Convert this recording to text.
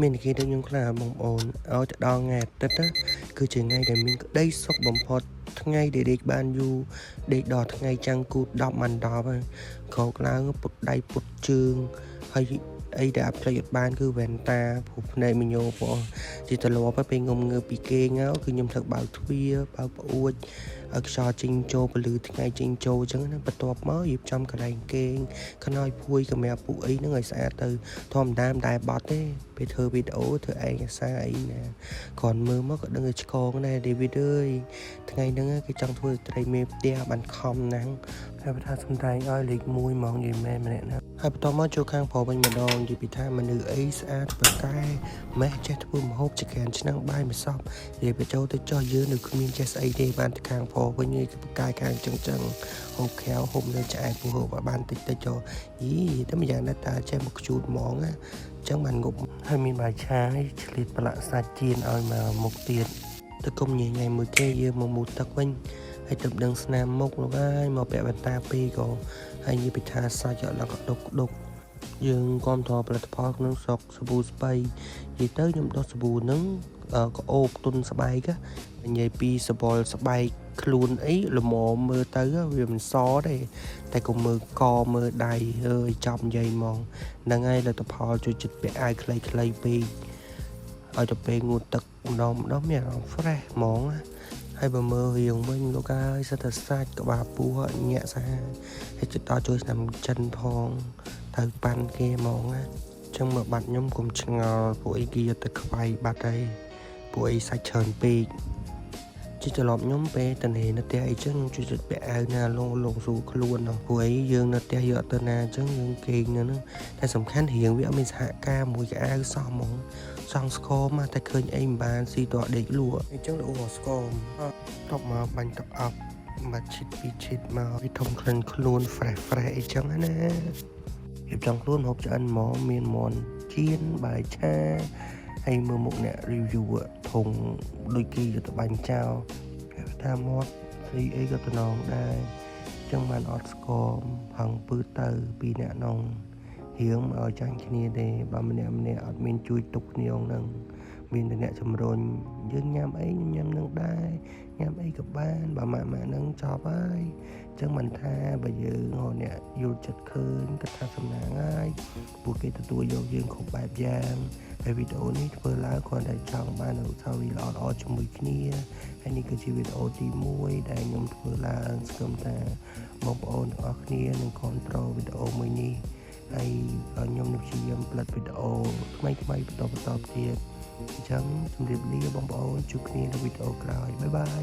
មានគេដូចខ្ញុំខ្លះបងប្អូនឲ្យទៅដល់ថ្ងៃអាទិត្យណាគឺជាថ្ងៃដែលមានក្តីសុខបំផុតថ្ងៃដែលដេកបានយូរដេកដល់ថ្ងៃចាំងគូត10មិន10ហើយក្រោកឡើងពុតដៃពុតជើងហើយអីដែលអត់ភ្លេចអត់បានគឺវ៉ែនតាព្រោះភ្នែកមញោព្រោះជាទម្លាប់ហើយពេលងំងើពីគេងគឺខ្ញុំត្រូវបើកទ្វារបើកប្អួចឲ្យខ្យល់ចេញចូលពលឺថ្ងៃចេញចូលអញ្ចឹងណាបន្ទាប់មករៀបចំកន្លែងគេងខ្នើយភួយកម្រាលពួកអីហ្នឹងឲ្យស្អាតទៅធម្មតាមិនដែលបត់ទេពេលធ្វើវីដេអូធ្វើឯងអាសាអីណាគ្រាន់មើលមកក៏ដឹងតែឆ្កងដែរដេវីតអើយថ្ងៃហ្នឹងគេចង់ធ្វើស្ត្រីមេផ្ទះបានខំណាស់ហើយបើថាសំដែងឲ្យលេខ1ហ្មងនិយាយមែនម្នាក់ណាហើយបន្តមកចូលខាងប្រុសវិញម្ដងនិយាយពីថាមនុស្សអីស្អាតប្រកែម៉េះចេះធ្វើម្ហូបចក្រានឆ្នាំងបាយមួយសពនិយាយបញ្ចូលទៅចោះយើងនៅគ្មានចេះស្អីទេបានទៅខាងប្រុសវិញគឺប្រកែខាងចឹងចឹងហូបក្រៅហូបនៅឆ្អែតពោះហូបឲ្យបានតិចតិចចោះយីតែម្យ៉ាងដែរតាចេះមកខ្ជូតហ្មងណាចឹងបានងប់ហើយមានបាយឆាយឆ្លៀតប្រឡាក់សាច់ចៀនឲ្យមកមុខទៀតទៅគុំញ៉ៃញ៉ៃមួយគេយើងមកមូទឹកវិញហើយទៅដឹងស្នាមមុខលោកហើយមកពាក់បន្តាពីរក៏ហើយនិយាយពីថាសាច់អត់ឡើងក៏ដុកដុកយើងគាំទ្រផលិតផលក្នុងស្រុកសាប៊ូស្បៃនិយាយទៅខ្ញុំដោះសាប៊ូហ្នឹងក៏អូបទុនស្បែកនិយាយពីសបល់ស្បែកខ្លួនអីល្មមមើលទៅវាមិនសទេតែក៏មើលកមើលដៃអើយចាប់និយាយហ្មងហ្នឹងហើយលទ្ធផលជួយចិត្តពាក់អាវខ្លីៗពេកឲ្យទៅពេលងូតទឹកម្ដងម្ដងមានអារម្មណ៍ fresh ហ្មងណាហើយបើមើលរៀងវិញលោកហើយសិតតែសាច់ក្បាលពោះញាក់សាហាវហើយចិត្តដល់ជួយឆ្នាំចិនផងត្រូវប៉ាន់គេហ្មងណាចឹងមើលបាត់ខ្ញុំកុំឆ្ងល់ពួកអីគេយកទៅខ្វាយបាត់ហើយពួកអីសាច់ច្រើនពេកជាត្រឡប់ខ្ញុំពេលតនេនៅផ្ទះអីចឹងខ្ញុំជួយចិត្តពាក់អាវណាលងលងស្រួលខ្លួនណោះពួកអីយើងនៅផ្ទះយកទៅណាអញ្ចឹងយើងគេងនៅហ្នឹងតែសំខាន់រៀងវាអត់មានសហការមួយកៅអៅសោះហ្មងចង់ស្គមតែឃើញអីមិនបានស៊ីតដេកលក់អញ្ចឹងល្អស្គមតបមកបាញ់ទឹកអប់មកឈិតពីឈិតមកវាធំក្លិនខ្លួន fresh fresh អីចឹងណារៀបចំខ្លួនហូបឆ្អិនហ្មងមានមន់ចៀនបាយឆាហើយមើលមុខអ្នក review ធុងដូចគេយកទៅបាញ់ចោលគេថាមាត់ស្អីអីក៏តំណងដែរចឹងបានអត់ស្គមផឹងពឺទៅពីអ្នកនងរៀងមកឲ្យចាញ់គ្នាទេបើម្នាក់ម្នាក់អត់មានជួយទុកគ្នាហ្នឹងមានតែអ្នកជំរុញយើងញ៉ាំអីខ្ញុំញ៉ាំនឹងដែរញ៉ាំអីក៏បានបើម៉ាក់ម៉ាក់ហ្នឹងចប់ហើយចឹងមិនថាបើយើងរកអ្នកយល់ចិត្តឃើញគិតថាសំណាងហើយពួកគេទទួលយកយើងគ្រប់បែបយ៉ាងហើយវីដេអូនេះធ្វើឡើងគ្រាន់តែចង់បានអនុស្សាវរីយ៍ល្អៗជាមួយគ្នាហើយនេះគឺជាវីដេអូទី1ដែលខ្ញុំធ្វើឡើងសង្ឃឹមថាបងប្អូនទាំងអស់គ្នានឹងគាំទ្រវីដេអូមួយនេះហើយខ្ញុំនឹងព្យាយាមផលិតវីដេអូថ្មីៗបន្តបន្តទៀតអញ្ចឹងជម្រាបលាបងប្អូនជួបគ្នានៅវីដេអូក្រោយ bye bye.